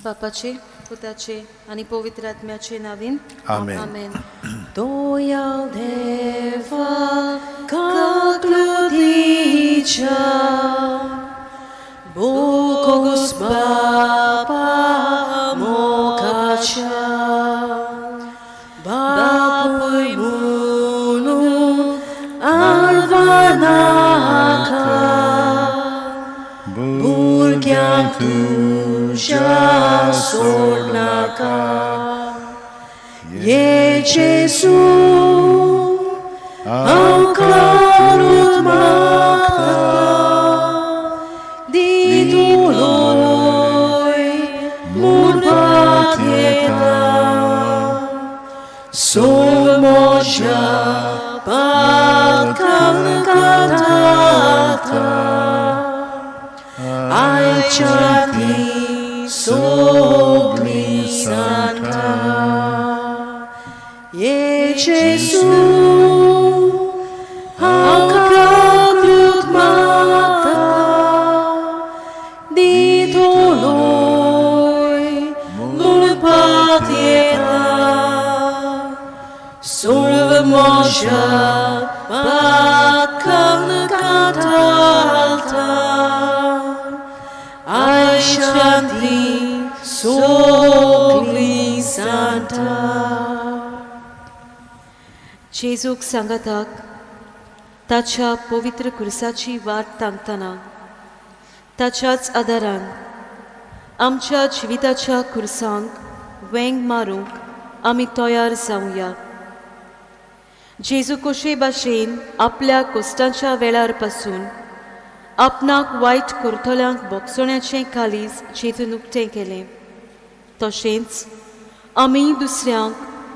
बापाचे, पुताचे आनी पवित्र आत्म्याचे नावीन आमेन. आमेन. दोया देवा काकलुदीच्या बोगोस बापा मोखाच्या बापूय म्हणून आर्वानाका भुरग्यांक तुज्या सोडनाका. ये जेजू हांव काकूत मागता दी तुलोय म्हूण पातयेता सोड म्हज्या पातकांक काडटा आयच्या ती सगळीं सांता. ये जेजू हांव काकूत मागता दी तुलोय म्हूण पातयेता सोड म्हज्या पातकांक काडटा आयच्या ती सगळीं सांता. जेजूक सांगाताक ताच्या पवित्र खुर्साची वाट तांकतना ताच्याच आदारान आमच्या जिविताच्या खुर्सांक वेंग मारूंक आमी तयार जावया. जेजू कशे भाशेन आपल्या कोश्टांच्या वेळार पासून आपणाक वायट करतल्यांक बोगसण्याचें कालीज जेजून उक्तें केलें, तशेंच आमी दुसऱ्यांक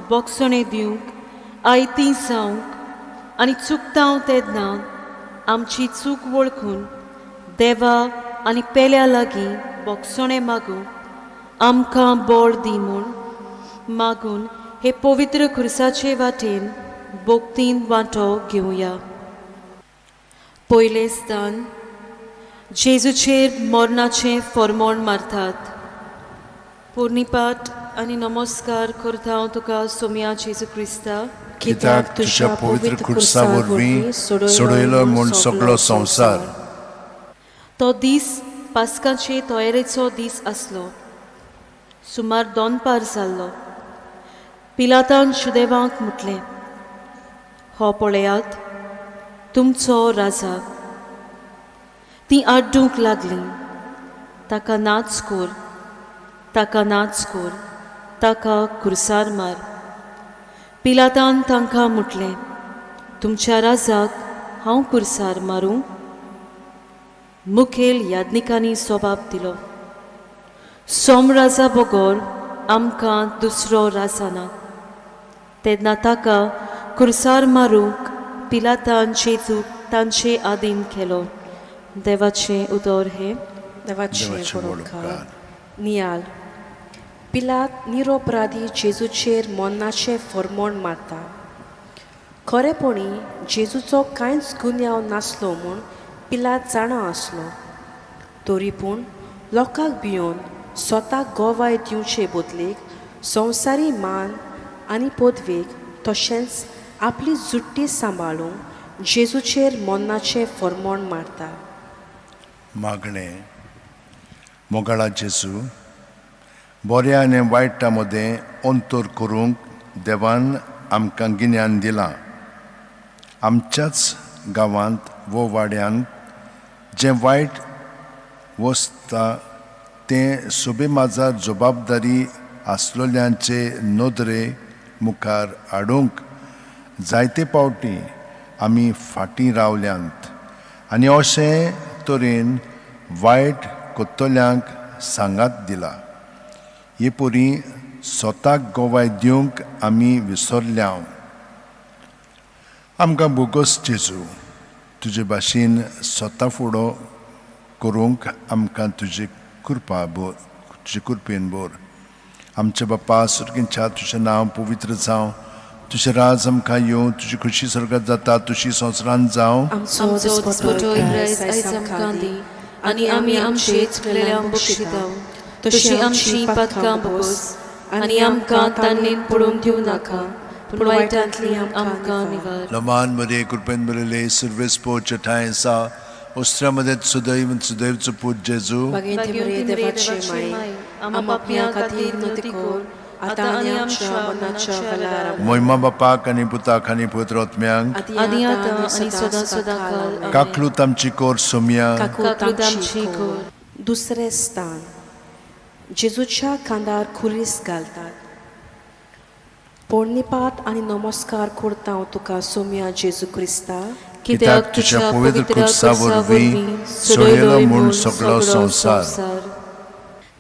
बोगसणें दिवंक आयतीं जावंक आनी चुकता तेन्ना आमची चूक वळखून देवा आनी पेल्या लागीं बोगसणें मागूंक आमकां बळ दी म्हूण मागून हे पवित्र खुर्साचे वाटेन भक्तीन वांटो घेवया. पयलें स्थान जेजूचेर मरणाचें फॉर्मोण मारतात. पुर्णीपाठ आनी नमस्कार करता हांव तुका सोम्या जेजू क्रिस्ता, कित्याक तुज्या पवित्र खुर्सा वरवीं सोडयलो म्हूण सगळो संवसार. तो दीस पास्काचे तयारेचो दीस आसलो. सुमार दोनपार जाल्लो. पिलातान शुदेवांक म्हटलें, हो पळयात तुमचो राजा. तीं आड्डूंक लागलीं, ताका नाच कर, ताका नाच कर, ताका खुर्सार मार. पिलातान तांकां म्हटलें, तुमच्या राजाक हांव खुर्सार मारूं? मुखेल याज्ञिकांनी जबाब दिलो, सोम राजा बगर आमकां दुसरो राजा ना. तेन्ना ताका खुर्सार मारूंक पिलातान जेजूक तांचे आदीन केलो. देवाचें उतर हें. देवाचें उपकार. नियाल. पिलात निरोपराधी जेजूचेर मरणाचें फॉर्मोण मारता. खरेपणी जेजूचो कांयच गुन्यांव नासलो म्हूण पिलात जाणा आसलो, तरी पूण लोकांक भियोवन स्वताक गोवाय दिवचे बदलेक संवसारी मान आनी पदवेक तशेंच आपली जुट्टी सांबाळूंक जेजूचेर मरणाचें फॉर्मोण मारता. मागणें. मोगाळा जेजू, बऱ्या आनी वायटा मदें अंतर करूंक देवान आमकां गिन्यान दिलां. आमच्याच गांवांत वो वाड्यांत जें वायट वसता तें सोबे माजार जबाबदारी आसलोल्यांचे नदरे मुखार हाडूंक जायते पावटी आमी फाटीं रावल्यांत आनी अशें तरेन वायट कोत्तल्यांक सांगात दिला. हे परी स्वताक गोवाय दिवंक आमी विसरल्या. आमकां बोगस जेजू, तुजे भाशेन स्वता फुडो करूंक आमकां तुजी कृपा भर, तुजे कृपेन भर. आमच्या बापा सर्गींच्या, तुजें नांव पवित्र जावं, तुजें राज आमकां येवं, तुजी खुशी स्वर्गात जाता तुजी संवसारांत जावं. आनी आमी आमचे चुकलेल्यांक बक्षिता, तशी आमची पातकां भोगोस आनी आमकां तान्नेन पडूंक दिवं नाका, पूण वायटांतली आमकां निवार. लमान मरे कृपेन भरिल्ले सुर्वेस पोच्या ठांय आसा उस्त्रा मदें सुदैव सुदैवचो पूत जेजू. भाग्यवंती मरिये देवाची माय, आमा पापयां खातीर विनवती कर आतां आनी आमच्या मरणाच्या वेळार. आमेन. मोहिमा बापाक आनी पुताक आनी पवित्र आत्म्यांक आदी आतां आनी सदां सदां काल. आमेन. काकलूत आमची कोर सोमया. काकूत आमची कोर. दुसरें स्थान जेजूच्या खांदार खुरीस घालतात. पोरणीपात आनी नमस्कार करता हांव तुका सोमया जेजू क्रिस्ता, कित्याक तुज्या पवित्र खुर्सा वरवीं सोडयलो म्हूण सगळो संवसार.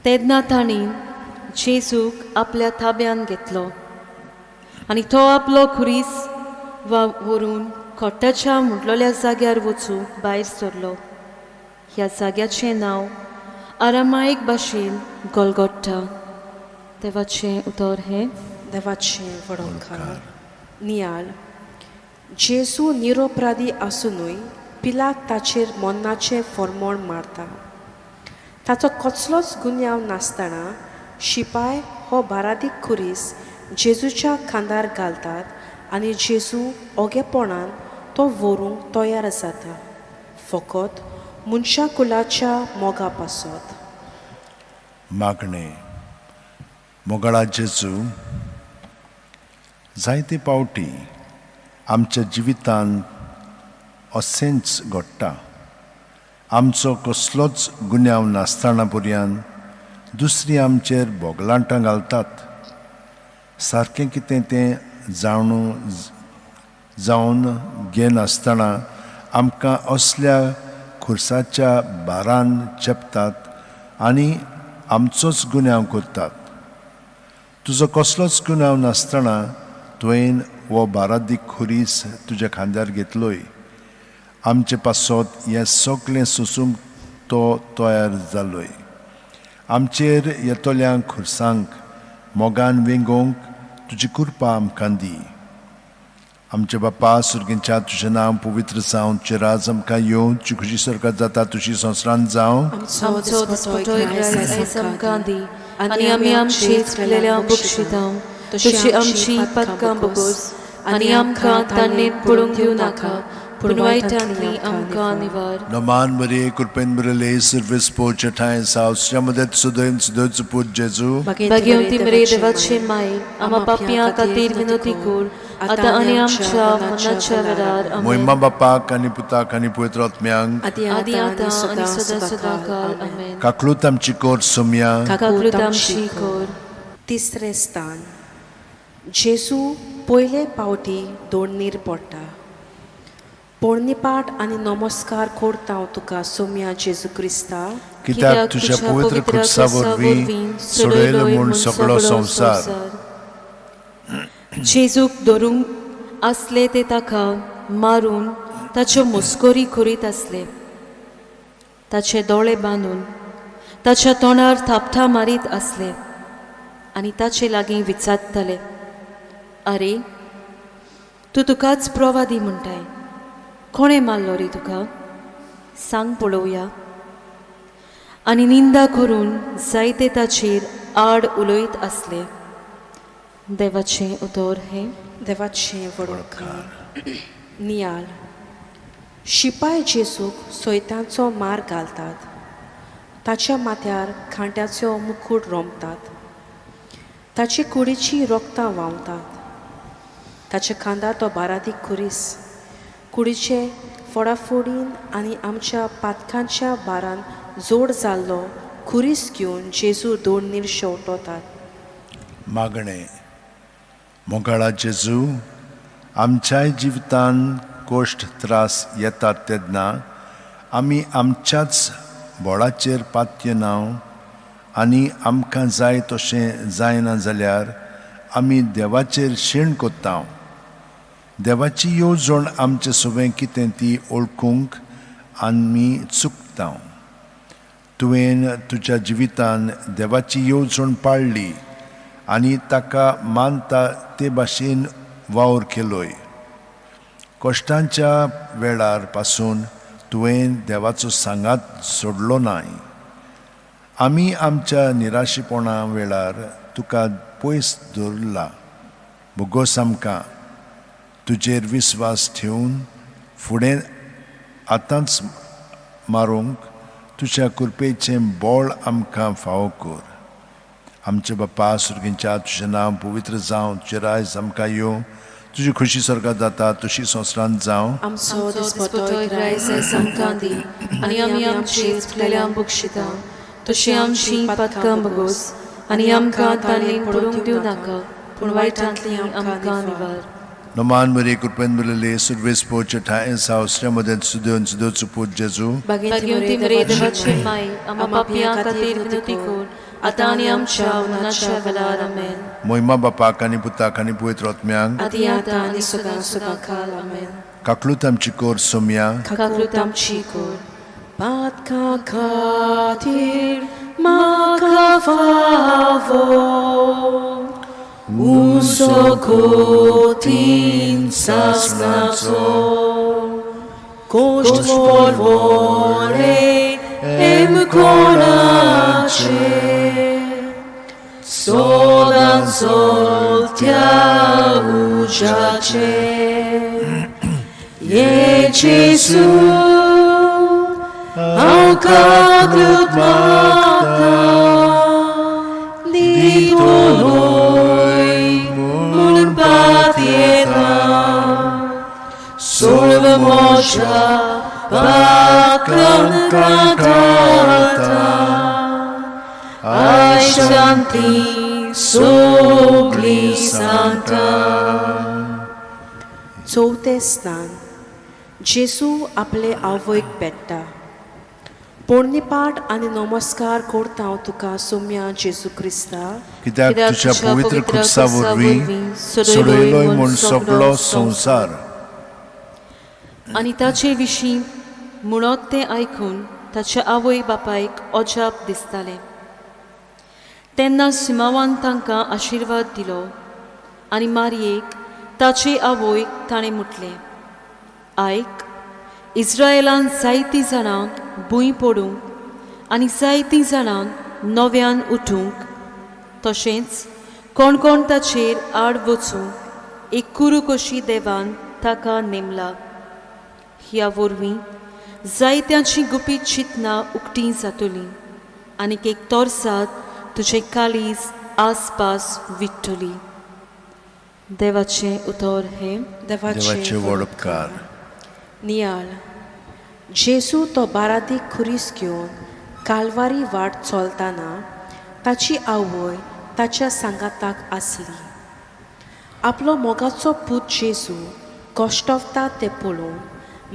तेन्ना तांणी जेजूक आपल्या ताब्यान घेतलो आनी तो आपलो खुरीस वा व्हरून खोट्टाच्या म्हटलेल्या जाग्यार वचूंक भायर सरलो. ह्या जाग्याचें नांव आरामायक भाशेन गोलगोट्टा. देवाचें उतर हें. देवाचें व्हड. नियाळ. जेजू निरोपराधी आसुनूय पिलात ताचेर मरणाचें फॉर्मोण मारता. ताचो कसलोच गुन्यांव नासतना शिपाय हो बारादीक खुरीस जेजूच्या खांदार घालतात आनी जेजू ओगेपणान तो व्हरूंक तयार जाता, फकत मनशा कुलाच्या मोगा पासत. मागणें. मोगाळा जेजू, जायते पावटी आमच्या जिवितांत अशेंच घडटा. आमचो कसलोच गुन्यांव नासतना पर्यान दुसरी आमचेर बोगलांटां घालतात. सारकें कितें तें जाणू जावन घेनासतना आमकां असल्या खुर्साच्या भारान चेपतात आनी आमचोच गुन्यांव करतात. तुजो कसलोच गुन्यांव नासतना तुवें हो बारादीक खुरीस तुज्या खांद्यार घेतलोय. आमचे पासत हें सगळें सोसूंक तो तयार जालोय. आमचेर येतल्या खुर्सांक मोगान वेंगोवंक तुजी कृपा आमकां दी. आमचे बापा सुर्गींच्या, तुजें नांव पवित्र जावं, तुजें राज आमकां येवं, तुजी खुशी सरकार जाता तुजी संवसारांत जावं. आमचो दिसपटो आयज आमकां दी आनी आमी आमची चुकलेल्या बक्षितां तशी आमची पातकां भोगोस आनी आमकां तान्नेन पडूंक दिवं नाका, पूण वायटांतली आमकां निवार. नमान मरिये कृपेन भरिल्ले सुर्वेस पोच्या ठांय आसा उस्त्रा मदें सुदैव सुदैवचो पूत जेजू. भाग्यवंती मरिये देवाची माय, आमा पापयां खातीर विनवती कर आतां आनी आमच्या मरणाच्या वेळार. आमेन. मोहिमा बापाक आनी पुताक आनी पवित्र आत्म्यांक आदी आतां आनी सदां सदां काल. आमेन. काकलूत आमची कोर सोमया. काकलूत आमची कोर. तिसरें स्थान जेजू पयले पावटी दोडणीर पडटा. पोरणीपाट आनी नमस्कार करता हांव तुका सोमया जेजू क्रिस्ता, कित्याक तुज्या पवित्र खुर्सा वरवीं सोडयलो म्हूण सगळो संवसार. जेजूक धरूंक आसले ते ताका मारून ताच्यो मस्करी करीत आसले. ताचे दोळे बांदून ताच्या तोंडार थापटां मारीत आसले आनी ताचे लागीं विचारताले, आरे तूं तुकाच प्रवादी म्हणटाय, कोणें मारलो रे तुका, सांग पळोवया. आनी निंदा करून जायते ताचेर आड उलयत आसले. देवाचें उतर हें. देवाचें व्हड. नियाळ. शिपाय जेजूक सोयतांचो मार घालतात. ताच्या माथ्यार खांट्याचो मुकूट रोमतात. ताचे कुडीची रोगतां व्हांवतात. ताच्या खांदार तो बारादीक खुरीस. कुडीचे फोडाफोडीन आनी आमच्या पातकांच्या भारान जोड जाल्लो खुरीस घेवन जेजू दोडणीर शेंवटतात. मागणें. मोगाळा जेजू, आमच्याय जिवितान कोश्ट त्रास येतात तेन्ना आमी आमच्याच बोळाचेर पातयेनाव आनी आमकां जाय तशें जायना जाल्यार आमी देवाचेर शीण कोत्ता. देवाची येवजण आमचे सवें कितें ती वळखूंक आमी चुकता. तुवें तुज्या जिवितान देवाची येवजण पाळ्ळी आनी ताका मानता ते भाशेन वावर केलोय. कश्टांच्या वेळार पासून तुवें देवाचो सांगात सोडलो नाय. आमी आमच्या निराशेपणा वेळार तुका पयस दवरला. बोगोस आमकां तुजेर विस्वास ठेवून फुडें आतांच मारूंक तुज्या कृपेचें बळ आमकां फावो कर. आमचे बापा सुर्गींच्या तुजें नांव पवित्र जावं, तुजें रायज आमकां येवं, तुजी खुशी स्वर्गात जाता तशी संवसारांत जावं. आमचो दिसपटो ग्रायस आयज आमकां दी आनी आमी आमची चुकलेल्यांक बक्षिता तशी आमची पातकां बगोस आनी आमकां ताणें पडूंक दिवं नाका पूण वायटांतली आमकां निवार. नमान मरे कृपेन भरिल्ले सुर्वेस पोचे ठांय सावसऱ्या मदें सुदेवन सुदेवचो पूत जेजू. भाग्यवती मरे देवाची माय आमा पापयां खातीर विनवती कर आतां आनी आमच्या मरणाच्या वेळार. आमेन. मोहिमा बापाक आनी पुताक आनी पवित्र आत्म्यांक आदी आतां आनी सदां सदां काल. आमेन. काकलूत आमची कोर सोम्या, काकलूत आमची कोर. पातकां खातीर म्हाका फावो उजो गोतीन सासणाचो कोश्ट पोरवोरे एम कोणाचे सोदान सोलत्या उजाचे. ये जेजू हांव काकलूत मागता दितलोय म्हूण पातयेता सोळव म्हज्या पातकां काडटा आयज शांती सगळी सांगता. चवथें स्नान. जेजू आपले आवयक पेट्टा. पोरणीपाठ आनी नमस्कार करता हांव तुका सोम्या जेजू क्रिस्ता, कित्याक तुज्या पवित्र खुर्सा वरवीं सोडयलोय म्हूण सगळो संवसार. आनी ताचे विशीं म्हणत तें आयकून ताच्या आवय बापायक अजाप दिसतालें. तेन्ना सिमावान तांकां आशिर्वाद दिलो आनी मारयेक ताचे आवयक ताणें म्हटलें, आयक, इस्रायलान जायतीं जाणां भूंय पडूंक आनी जायतीं जाणां नव्यान उठूंक तशेंच कोण कोण ताचेर आड वचूंक एक कुरू कशी देवान ताका नेमला. ह्या वरवीं जायत्यांची गुपीत चिंतनां उक्तीं जातलीं आनीक एक तोरसाद तुजें काळीज आसपास विट्टली. देवाचें उतर हें. देवाचें व्हड उपकार. नियाळ. जेजू तो बारादीक खुरीस घेवन कालवारी वाट चलतना ताची आवय ताच्या सांगाताक आसली. आपलो मोगाचो पूत जेजू कश्टवता तें पळोवन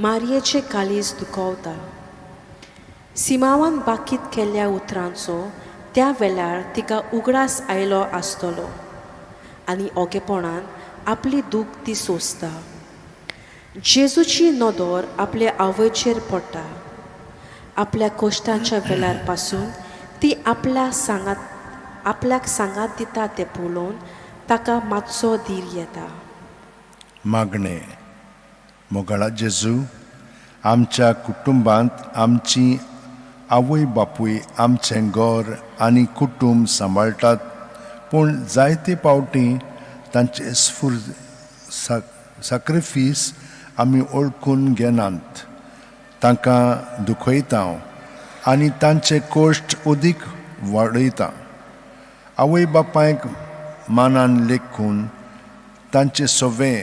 मारयेचें काळीज दुखवता. सिमावान बाकीत केल्ल्या उतरांचो त्या वेळार तिका उगडास आयलो आसतलो आनी ओगेपणान आपली दूख ती सोंसता. जेजूची नदर आपले आवयचेर पडटा. आपल्या कोश्टांच्या वेळार पासून ती आपल्याक सांगात दिता तें पळोवन ताका मातसो धीर येता. मागणें. मोगाळा जेजू, आमच्या कुटुंबांत आमची आवय बापूय आमचें घर आनी कुटुंब सांबाळटात, पूण जायते पावटी तांचे साक्रिफीस आमी ओळखून घेनात, तांकां दुखयता आनी तांचे कोश्ट अदीक वाडयता. आवय बापायक मानान लेखून तांचे सवे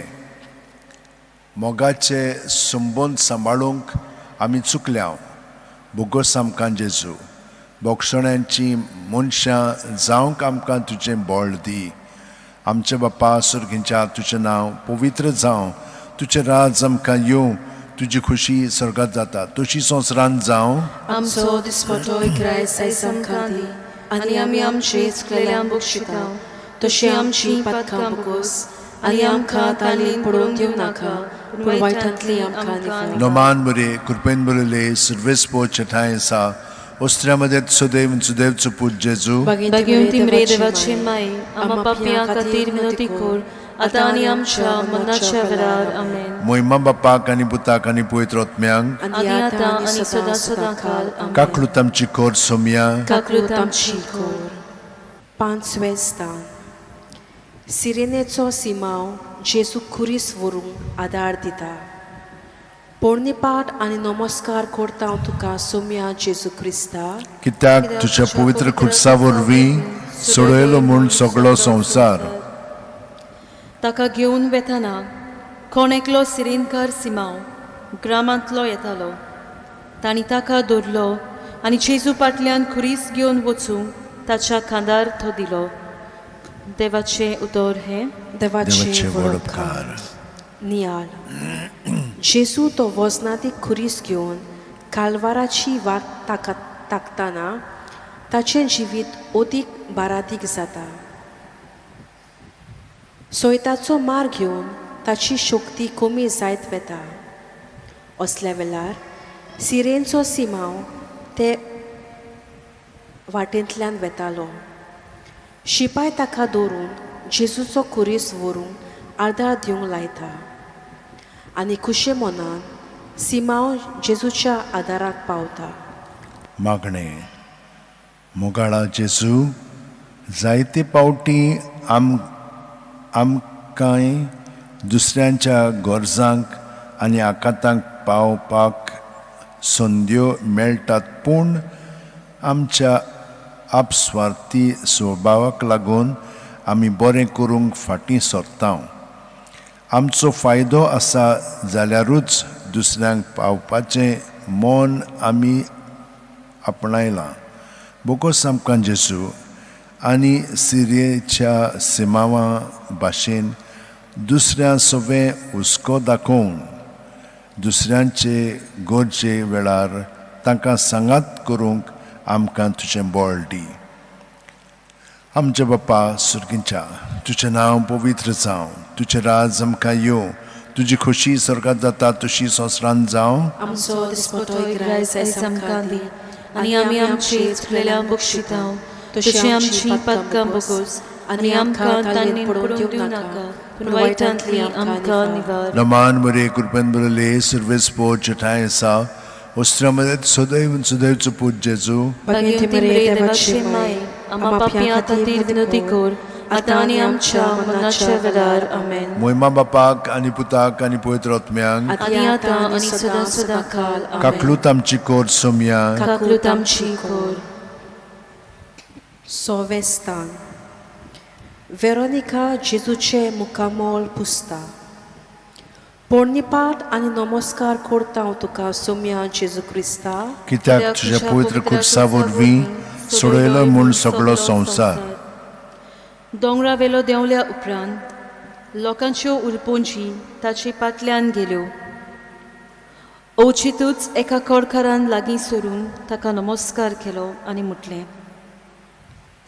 मोगाचे संबंद सांबाळूंक आमी चुकल्या. बोगोस आमकां जेजू, बोगसण्यांची मनशां जावंक आमकां तुजें बळ दी. आमचे बापा सुर्गींच्या तुजें नांव पवित्र जावं, तुजें राज आमकां येवं, तुजी खुशी स्वर्गात जाता तशी संवसारांत जावं. आमचो दिसपटो ग्रायस आयज आमकां दी आनी आमी आमचे चुकलेल्यांक बक्षिता तशी आमची पातकां बगोस आनी आमकां तालीन पडोवन दिवं नाका पूण वायटांतली आमकां निवार. नमान बरे कृपेन बरले सुर्वेस पोचे ठांय आसा ओस्त्र्या मदें सुदैव सुदैवचो पूत जेजू. भाग्यवती मरे देवाची माय आमा पापयां खातीर विनवती कर आतां आनी आमच्या मरणाच्या वेळार. आमेन. मोहिमा बापाक आनी पुताक आनी पवित्र आत्म्यांक आनी आतां आनी सदां सदां काल. आमेन. काकलूत आमची कोर सोमया. काकलूत आमची कोर. पांचवें स्थान. सिरेनेचो सिमांव जेजू खुरीस व्हरूंक आदार दिता. पोरणीपाठ आनी नमस्कार करता हांव तुका सोम्या जेजू क्रिस्ता, कित्याक तुज्या पवित्र खुर्सा वरवीं सोडयलो म्हूण सगळो संवसार. ताका घेवन वेताना कोण एकलो सिरेनकार सिमांव ग्रामांतलो येतालो. तांणी ताका धरलो आनी जेजू फाटल्यान खुरीस घेवन वचूंक ताच्या खांदार तो दिलो. देवाचें उतर हें. देवाचें व्हड उपकार. नियाळ. जेजू तो वजनादीक खुरीस घेवन कालवाराची वाट ताकतना ताचें जिवीत अदीक बारादीक जाता. सोयताचो मार घेवन ताची शक्ती कमी जायत वता. असल्या वेळार सिरेनचो सिमांव ते वाटेंतल्यान वेतालो. शिपाय ताका दवरून जेजूचो खुरीस व्हरूंक आदार दिवंक लायता आनी खुशे मनान सिमांव जेजूच्या आदाराक पावता. मागणें. मोगाळा जेजू, जायते पावटी आमकांय दुसऱ्यांच्या गरजांक आनी आकांतांक पावपाक संद्यो मेळटात, पूण आमच्या आपस्वार्थी स्वभावाक लागून आमी बरें करूंक फाटीं सरता. आमचो फायदो आसा जाल्यारूच दुसऱ्यांक पावपाचें मन आमी आपणायलां. बोकोस आमकां जेजू आनी सिरियेच्या सिमांवा भाशेन दुसऱ्या सवें हुस्को दाखोवन दुसऱ्यांचे गरजे वेळार तांकां सांगात करूंक आमकां तुजें बळ दी. आमच्या बापा सुर्गींच्या, तुजें नांव पवित्र जावं, तुजें राज आमकां येवं, तुजी खोशी स्वर्गांत जाता तशी संवसारांत जावं. आमचो दिसपटो ग्रायस आयज आमकां दी आनी आमी आमची चुकलेल्यांक बक्षिता तशी आमची पातकां बगोस आनी आमकां तांणी पडून दिवं नाका, पूण वायटांतली आमकां निवार. नमान बरे कृपेन बरले सर्वेस पोच ठांय आसा वस्त्रां सदैव सदैवचो पूत जेजू. भाग्यवती मरिये देवाची माय, आमा पापयां खातीर विनवती कर आतां आनी आमच्या मरणाच्या वेळार. आमेन. मोहिमा बापाक आनी पुताक आनी पवित्र आत्म्यांक आनी आतां आनी सदां सदां काल. आमेन. काकलूत आमची कोर सोमया. काकलूत आमची कोर. सवें स्थान. वेरोनिका जेजूचें मुखामोल पुसता. पोरणीपाठ आनी नमस्कार करता हांव तुका सोम्या जेजू क्रिस्ता, कित्याक तुज्या पवित्र खुर्सा वरवीं सोडयलो म्हूण सगळो संवसार. दोंगरा वेलो देंवल्या उपरांत लोकांच्यो उरपोंजी ताचे फाटल्यान गेल्यो. अवचितूच एका कोडकारान लागीं सरून ताका नमस्कार केलो आनी म्हटलें,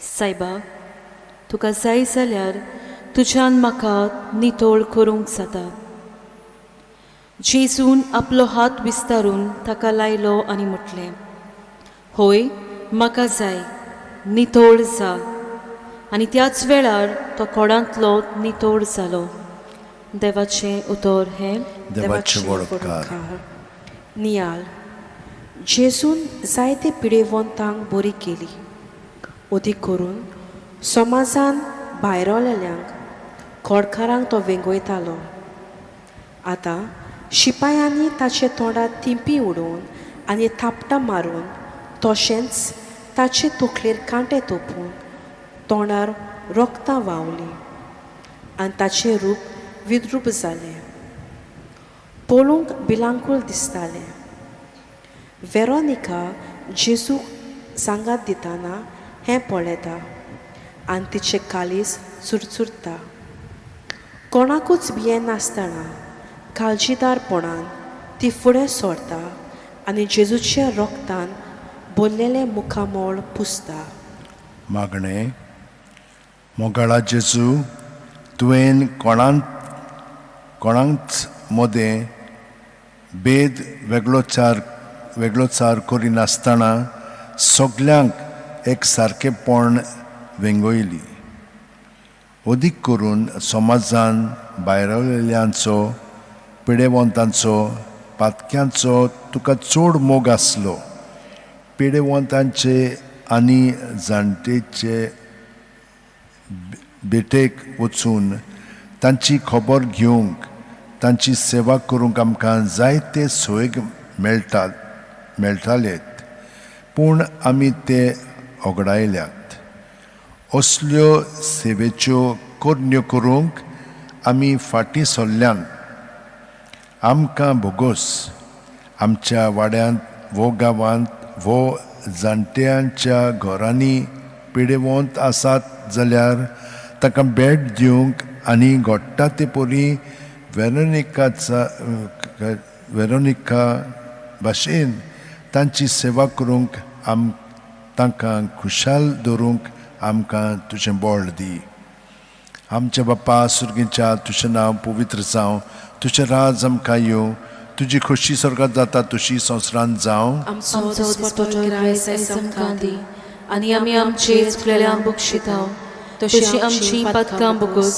सायबा, तुका जाय जाल्यार तुज्यान म्हाका नितळ करूंक जाता. जेजून आपलो हात विस्तारून ताका लायलो आनी म्हटलें, होय, म्हाका जाय, नितळ जा. आनी त्याच वेळार तो कोडांतलो नितळ जालो. देवाचें उतर हें. देवाचें व्हड उपकार. नियाळ. जेजून जायते पिडेवंतांक बरी केली, अदीक करून समाजान भायरवलेल्यांक खोडकारांक तो वेंगयतालो. आतां शिपायांनी ताचे तोंडार तिंपी उडोवन आनी थापटां मारून तशेंच ताचे तकलेर कांटे तोपून तोंडार रोगतां व्हांवलीं आनी ताचें रूप विद्रूप जालें. पळोवंक भिलांकूळ दिसतालें. वेरोनिका जेजूक सांगात दितना हें पळयता आनी तिचें काळीज चुरचुरता. कोणाकूच भियेनासतना काळजीदारपणान ती फुडें सरता आनी जेजूच्या रोगतान भरलेलें मुखामळ पुसता. मागणें. मोगाळा जेजू, तुवें कोणांच मदें भेद वेगळोचार करिनासतना सगल्यांक एक सारकेपण वेंगयली. अदीक करून समाजान भायरवल्ल्यांचो पिडेवंतांचो पातक्यांचो तुका चड मोग आसलो. पिडेवंतांचे आनी जाणटेचे भेटेक वचून तांची खबर घेवंक तांची सेवा करूंक आमकां जायते सोयग मेळटालेत पूण आमी ते ओगडायल्यात. असल्यो सेवेच्यो करण्यो करूंक आमी फाटीं सरल्यान. आमकां भोगोस आमच्या वाड्यांत वो गांवांत वो जाणट्यांच्या घरांनी पिडेवंत आसात जाल्यार तांकां भेट दिवंक आनी घडटा ते परी वेरोनिका भाशेन तांची सेवा करूंक तांकां खुशाल दवरूंक आमकां तुजें बळ दी. आमच्या बापा सुर्गीच्या तुजें नांव पवित्र जावं, तुजें राज आमकां येवं, तुजी खोशी स्वर्गात जाता तशी संवसारांत जावं. आमचो दिसपट्टो ग्रास आयज आमकां दी आनी आमी आमचे चुकलेल्यांक बक्षितांव तशी आमची पातकां बोगोस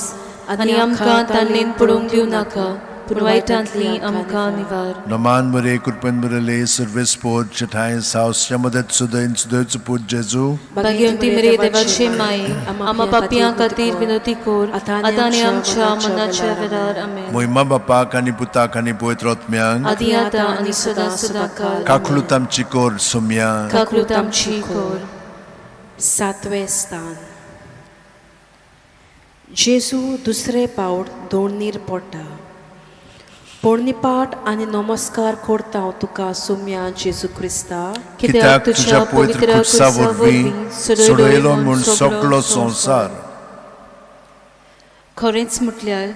आनी आमकां तान्नेन पडूंक दिवं नाका पूण वायटांतली आमकां निवार. नमान बरे कृपेन बरले सर्वेस्पोर चठाय सावसच्या मदत सुदैन सुदैचो पूत जेजू. भाग्यवंती मेरे देवाचे माये आमा पापयां खातीर विनवती कर आतां आनी आमच्या मनाच्या वेळार. आमेन. मोहिमा बापाक आनी पुताक आनी पवित्र आत्म्यांक आदी आतां आनी सदां सदां काल. काकलूत आमची कोर सोम्या. काकलूत आमची कोर. सातवें स्थान. जेजू दुसरे पावट दोणीर पडटा. पोरणीपाठ आनी नमस्कार करता हांव तुका सोम्या जेजू क्रिस्ता, कित्याक तुज्या पवित्र खुर्सा वरवीं सोडयलो म्हूण सगळो संवसार. खरेंच म्हटल्यार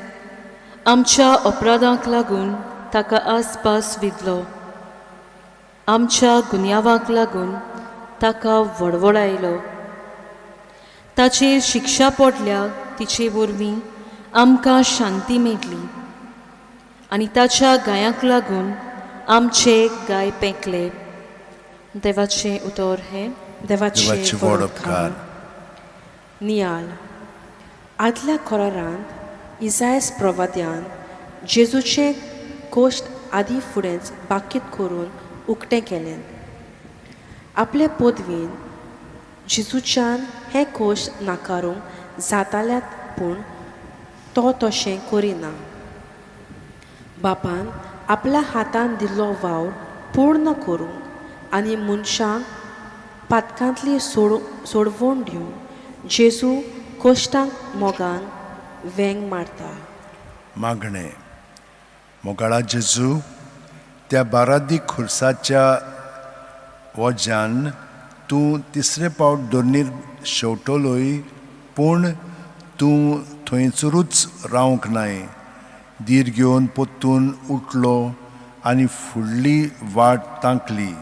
आमच्या अपराधांक लागून ताका आसपास विदलो, आमच्या गुन्यांवांक लागून ताका वडवडायलो. ताचेर शिक्षा पडल्या तिचे वरवीं आमकां शांती मेळ्ळी आनी ताच्या गायांक लागून आमचे गाय पेंकले. देवाचें उतर हें. देवाचें व्हड उपकार. नियाळ. आदल्या करारांत इजायस प्रवाद्यान जेजूचे कोश्ट आदी फुडेंच बाकीत करून उक्तें केलें. आपले पदवीन जेजूच्यान हें कोश्ट नाकारूंक जाताल्यात पूण तो तशें करिना. बापान आपल्या हातान दिल्लो वावर पूर्ण करूंक आनी मनशांक पातकांतली सोडवण दिवंक जेजू कोश्टांक मोगान वेंग मारता. मागणें. मोगाळा जेजू, त्या बारादी खुर्साच्या वज्यान तूं तिसरे पावट दोनीर शेवटलोय पूण तूं थंयसरूच रावंक नाय. धीर घेवन परतून उठलो आनी फुडली वाट तांकली.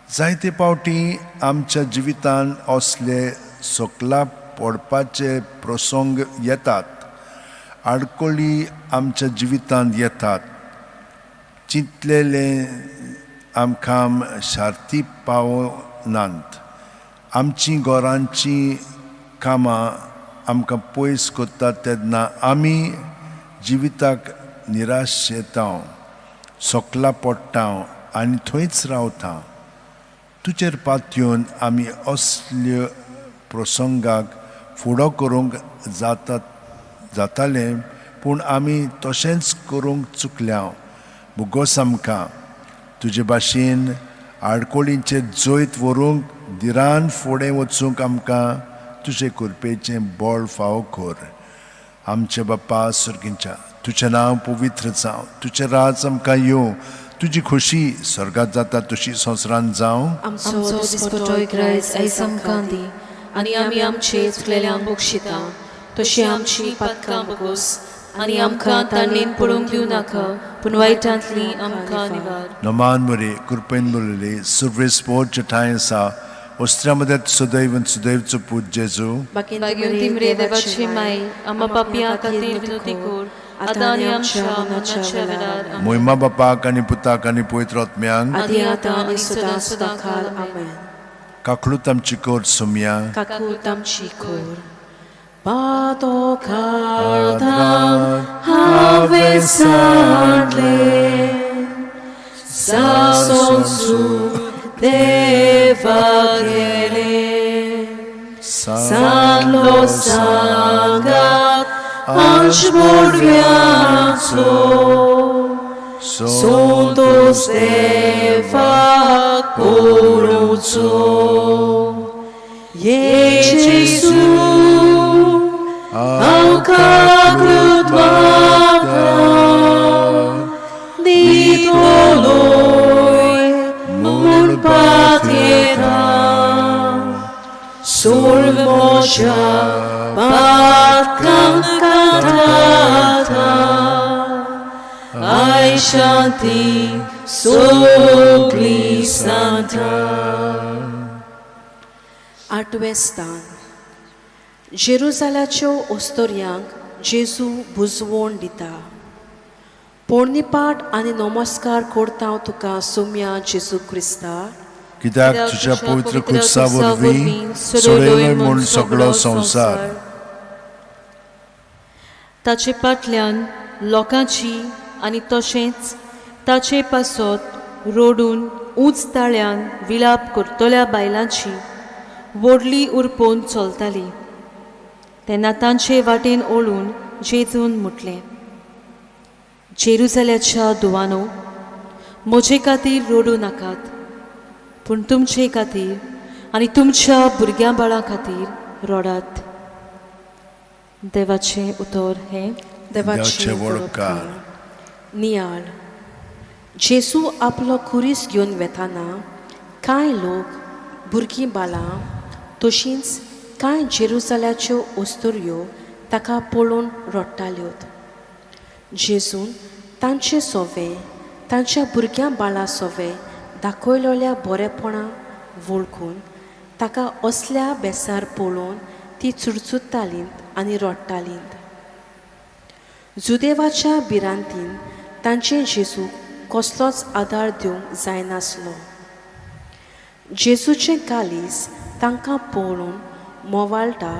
जायते पावटी आमच्या जिवितान असले सकला पडपाचे प्रसंग येतात, आडकोळी आमच्या जिवितांत येतात. चिंतलेले आमकां शार्ती पावनात. आमची घरांची कामां आमकां पयस करतात तेन्ना आमी जिविताक निराश येता, सकला पडटा आनी थंयच रावता. तुजेर पातयेवन आमी असल्यो प्रसंगाक फुडो करूंक जातालें पूण आमी तशेंच करूंक चुकल्या. भुगोस आमकां तुजे भाशेन आडकोळींचेर जैत व्हरूंक धिरान फुडें वचूंक आमकां तुजे कृपेचें बळ फावो कर. आमच्या बापा सुर्गींच्या तुजें नांव पवित्र जावं, तुजें राज आमकां येवं, तुजी खोशी स्वर्गात जाता तशी संवसारांत जावं. आमचो दिसपट्टो ग्रास आयज आमकां दी आनी आमी आमचे चुकलेल्यांक बक्षिता तशी आमची पातकां बोगोस आनी आमकां ताणेन पडूंक दिवं नाका पूण वायटांतली आमकां निवार. नमान बरे कृपेन बरयले सुर्वेस्पोर चठाय आसा ओस्त्र्या मदत सदैव सुदैवचो पूत जेजू. भाग्यवंती मरे देवाची माई आमा पापयां खातीर विनवती कर आतां आनी आमच्या मरणाच्या वेळार. मोहिमा बापाक आनी पुताक आनी पवित्र आत्म्यांक आदी आतां आनी सदां सदां काल. आमेन. काकलूत आमची कोर सोम्या. काकूत आमची कोर. पातो खातां हांवें सांडलें सासोंसू देवा गेलें सांगलो सांगात अंश बोडव्यांचो संतोस देवाक पळोवचो ये जेजू हांव काकृत म्हाका दितलोय म्हूण पातयेता सोड म्हज्या पातकांक काडटा I शांती सगळी सांगता. आठवें स्थान जेरुजालाच्यो ओस्तोर्यांक जेजू बुजवण दिता. पोरणीपाठ आनी नमस्कार करता तुका सोम्या जेजू क्रिस्ता कित्याक तुज्या पवित्र खुर्सा वरवीं सोडयलो म्हूण सगळो संवसार. ताचे फाटल्यान लोकांची आनी तशेंच ताचे पासत रोडून उंच ताळ्यान विलाप करतल्या बायलांची व्हडली उरपोवन चलताली. तेन्ना तांचे वाटेन ओळून जेजून म्हटलें, जेरुजाल्याच्या दुवानो म्हजे खातीर रडूं नाकात, पूण तुमचे खातीर आनी तुमच्या भुरग्यां बाळां खातीर रडात. देवाचें उतर हें देवाचें वडकार. नियाळ जेजू आपलो खुरीस घेवन वेताना कांय लोक भुरगीं बालां तशींच कांय जेरुजाल्याच्यो ओस्तोर्यो ताका पळोवन रडटाल्यो. जेजून तांचे सोवे तांच्या भुरग्यां बाळां सोवे दाखयलेल्या बरेपणा वळखून ताका असल्या बेसार पळोवन ती चुरचुरतालीं आनी रडटालीं. जुदेवाच्या भिरांतीन तांचे जेजूक कसलोच आदार दिवंक जायनासलो. जेजूचें कालीस तांकां पळोवन मोवाळटा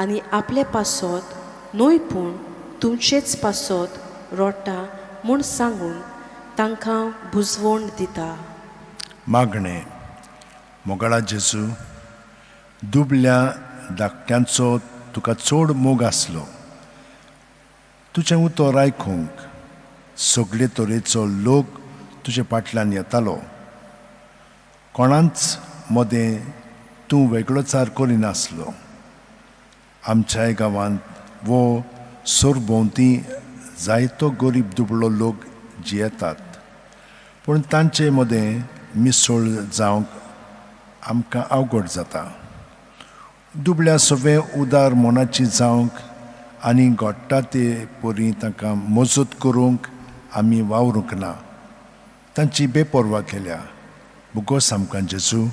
आनी आपले पासत न्हय पूण तुमचेच पासत रडटा म्हूण सांगून तांकां बुजवण दिता. मागणें. मोगाळा जेजू, दुबल्या धाकट्यांचो तुका चड मोग आसलो. तुजें उतर आयकूंक सगळे तरेचो लोक तुजे फाटल्यान येतालो. कोणाच मदें तूं वेगळोचार करिनासलो. आमच्याय गांवांत वो सरभोंवती जायतो गरीब दुबळो लोक जियेतात, पूण तांचे मदें मिसळ जावंक आमकां अवघड जाता. दुबळ्या सगळे उदार मनाची जावंक आनी घडटा ते परी तांकां मजत करूंक आमी वावरूंक ना. तांची बेपर्वा केल्या. बोगोस आमकां जेजू,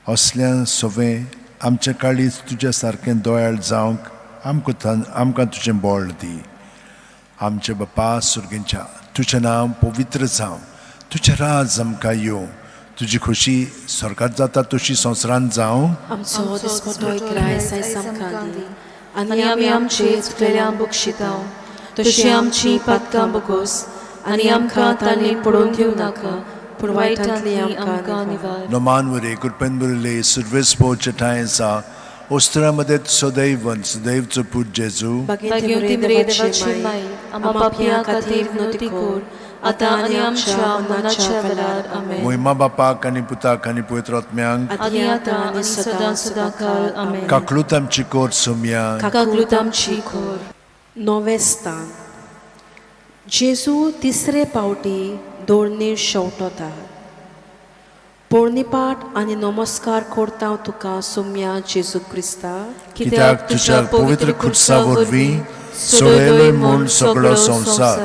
असल्या सगळें आमच्या काळीज तुज्या सारकें दोयाळ जावंक आमकां तुजें बळ दी. आमचे बापा सुर्गेंच्या, तुजें नांव पवित्र जावं, तुजें राज आमकां येवं, तुजी खोशी स्वर्गांत जाता तशी संवसारांत जावं. आमचो दिसपटो ग्रायस आयज आमकां दी आनी आमी आमचे चुकलेल्यांक बक्षिता तशी आमची पातकां बगोस आनी आमकां तांणी पडोवन दिवं नाका पूण वायटांतली आमकां निवार. नमान वरे कृपेन भरिल्ले सुर्वेस पोवचे ठांय आसा ओस्त्रामध्ये सदैव सदैवचो पूत जेजू भाग्यवती मरिये देवाची माई आम्हा पापयां खातीर विनवती कर आतां आनी आमच्या मरणाच्या वेळार. आमेन. मोहिमा बापाक आनी पुताक आनी पवित्र आत्म्यांक आनी आतां आनी सदां सदां काळ. आमेन. काकलूत आमची कोर सोम्या काकलूत आमची कोर. नवें स्थान. जेजू तिसरे पावटी दोळणी शेवटता. पोरणीपाठ आनी नमस्कार करता तुका सोम्या जेजू क्रिस्ता कित्याक तुज्या पवित्र खुर्सा वरवीं सोडयलो म्हूण सगळो संवसार.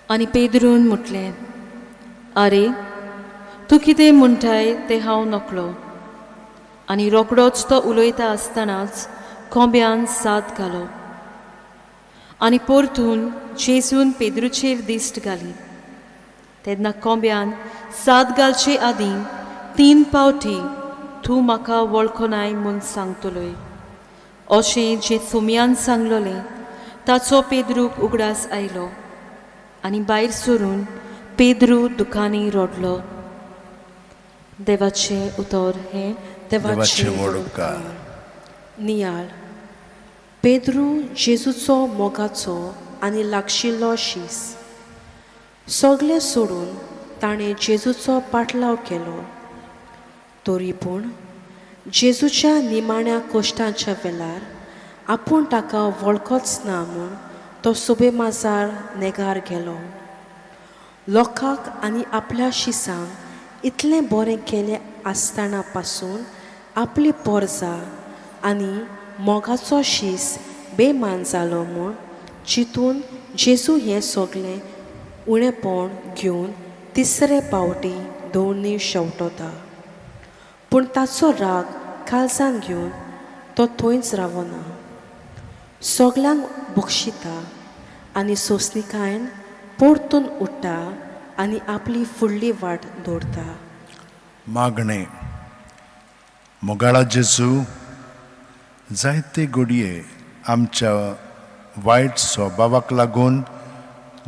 आनी पेद्रून म्हटलें, आरे तूं कितें म्हणटाय तें हांव नकळो. आनी रोकडोच तो उलयता आसतनाच कोंब्यान साद घालो आनी परतून जेजून पेद्रूचेर दिश्ट घाली. तेन्ना कोंब्यान साद घालचे आदीं 3 पावटी तूं म्हाका वळखनाय म्हूण सांगतलोय. अशें जें सोम्यान सांगलोलें ताचो पेद्रूक उगडास आयलो आनी भायर सरून पेद्रू दुकांनी रडलो. देवाचें उतर हें. देवाचें व्हड उपकार. नियाळ. पेद्रू जेजूचो मोगाचो आनी लागशिल्लो शीस. सगळें सोडून ताणें जेजूचो पाटलाव केलो. तरी पूण जेजूच्या निमाण्या कोश्टांच्या वेळार आपूण ताका वळखोच ना म्हूण तो सोबे माजार नेगार गेलो. लोकांक आनी आपल्या शिसांक इतलें बरें केलें आसतना पासून आपली पोरजा आनी मोगाचो शीस बेमान जालो म्हूण चिंतून जेजू हें सगळें उणेपण घेवन तिसरे पावटी दोनी शेवटता. पूण ताचो राग काळजान घेवन तो थंयच रावना. सगल्यांक बक्षिता आनी सोंसणीकायेन परतून उठ्ठा आनी आपली फुडली वाट दवरता. मागणें. मोगाळा जेजू, जायते घडये आमच्या वायट स्वभावाक लागून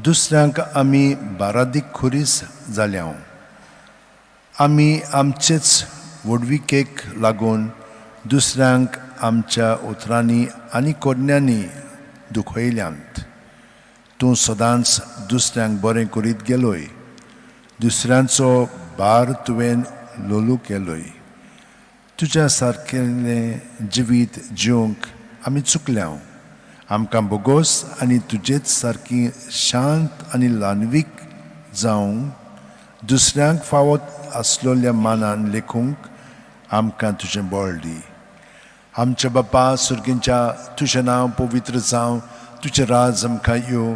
दुसऱ्यांक आमी बारादीक खुरीस जाल्या. आमी आमचेच व्हडविकेक लागून दुसऱ्यांक आमच्या उतरांनी आनी कोरण्यांनी दुखयल्यांत. तूं सदांच दुसऱ्यांक बरें करीत गेलोय. दुसऱ्यांचो भार तुवें लोलू केलोय. तुज्या सारकेलें जिवीत जिवंक आमी चुकल्या. आमकां बोगोस आनी तुजेच सारकी शांत आनी ल्हानवीक जावंक दुसऱ्यांक फावो आसलेल्या मानान लेखूंक आमकां तुजें बळ दी. आमच्या बापा सुर्गींच्या, तुजें नांव पवित्र जावं, तुजें राज आमकां येवं,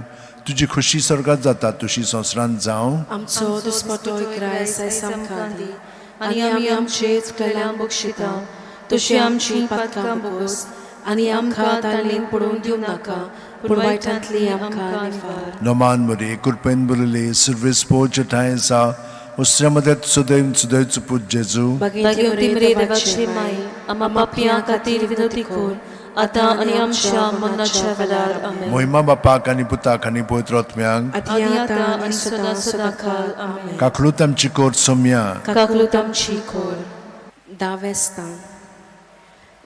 तुजी खुशी स्वर्गात जाता तुशी संवसारांत जावं. आमचो दुस्पटो ग्रायस आयज आमकां दी आनी आमी आमचे चुकलेल्यांक बक्षिता तशी आमची पातकां बोगस आनी आमकां ताणें पडून दिवं नाका पूण वायटांतली आमकां निवार. नमान मरे कृपेन बरले सर्वेस पोच ठांय आसा उसऱ्या मदत सदैव सदैव पूत जेजू. भाग्यवती मरे देवाची माई, आमा पापयां खातीर विनवती कर आतां आनी आमच्या मरणाच्या वेळार. आमेन. मोहिमा बापाक आनी पुताक आनी पवित्र आत्म्याक आदी आतां आनी सदां सदां काल. आमेन. काकलूत आमची कोर सोम्या. काकलूत आमची कोर. दावें स्थान.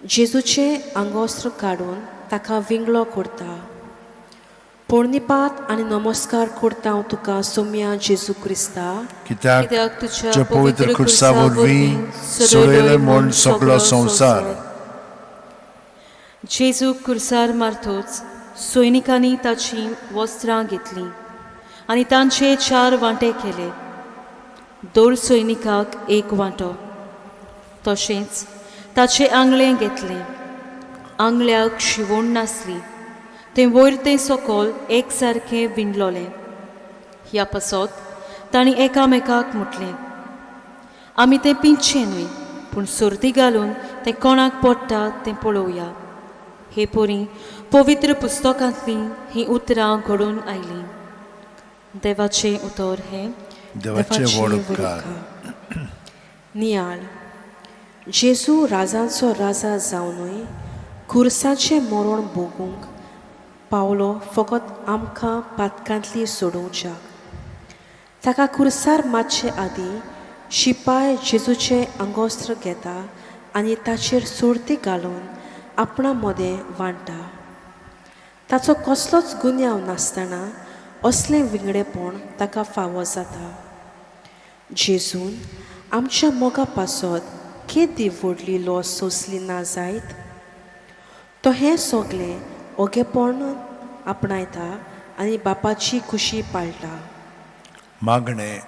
जेजूचें आंगवस्त्र काडून ताका विंगळो करता. पोरणीपात आनी नमस्कार करता हांव तुका सोम्या जेजू क्रिस्ता, कित्याक तुज्या पवित्र खुर्सा वरवीं सोडयलें म्हूण सगळो संवसार. जेजू कुर्सार मारतोच सैनिकांनी ताचीं वस्त्रां घेतलीं आनी तांचे 4 वांटे केले. दर सैनिकाक एक वांटो. तशेंच ताचें आंगळें घेतलें. आंगळ्याक शिवण नासली. तें वयर तें सकल एक सारकें विणलोलें. ह्या पासत तांणी एकामेकाक म्हटलें, आमी तें पिंजचें न्हय पूण सर्दी घालून तें कोणाक पडटा तें पळोवया. हे परी पवित्र पुस्तकांतलीं हीं उतरां घडून आयलीं. देवाचें उतर हें. देवाचें व्हड उपकार. नियाळ. जेजू राजांचो राजा जावनूय खुर्साचें मरण भोगूंक पावलो फकत आमकां पातकांतली सोडोवच्याक. ताका खुर्सार मारचे आदीं शिपाय जेजूचें आंगवस्त्र घेता आनी ताचेर सोर्ती घालून आपणा मदें वांट्टा. ताचो कसलोच गुन्यांव नासतना असलें विंगडेपण ताका फावो जाता. जेजून आमच्या मोगा पासत केदी व्हडली लॉस सोंसली ना जायत. तो हें सगळें ओगेपण आपणायता आनी बापाची खुशी पाळटा. मागणें.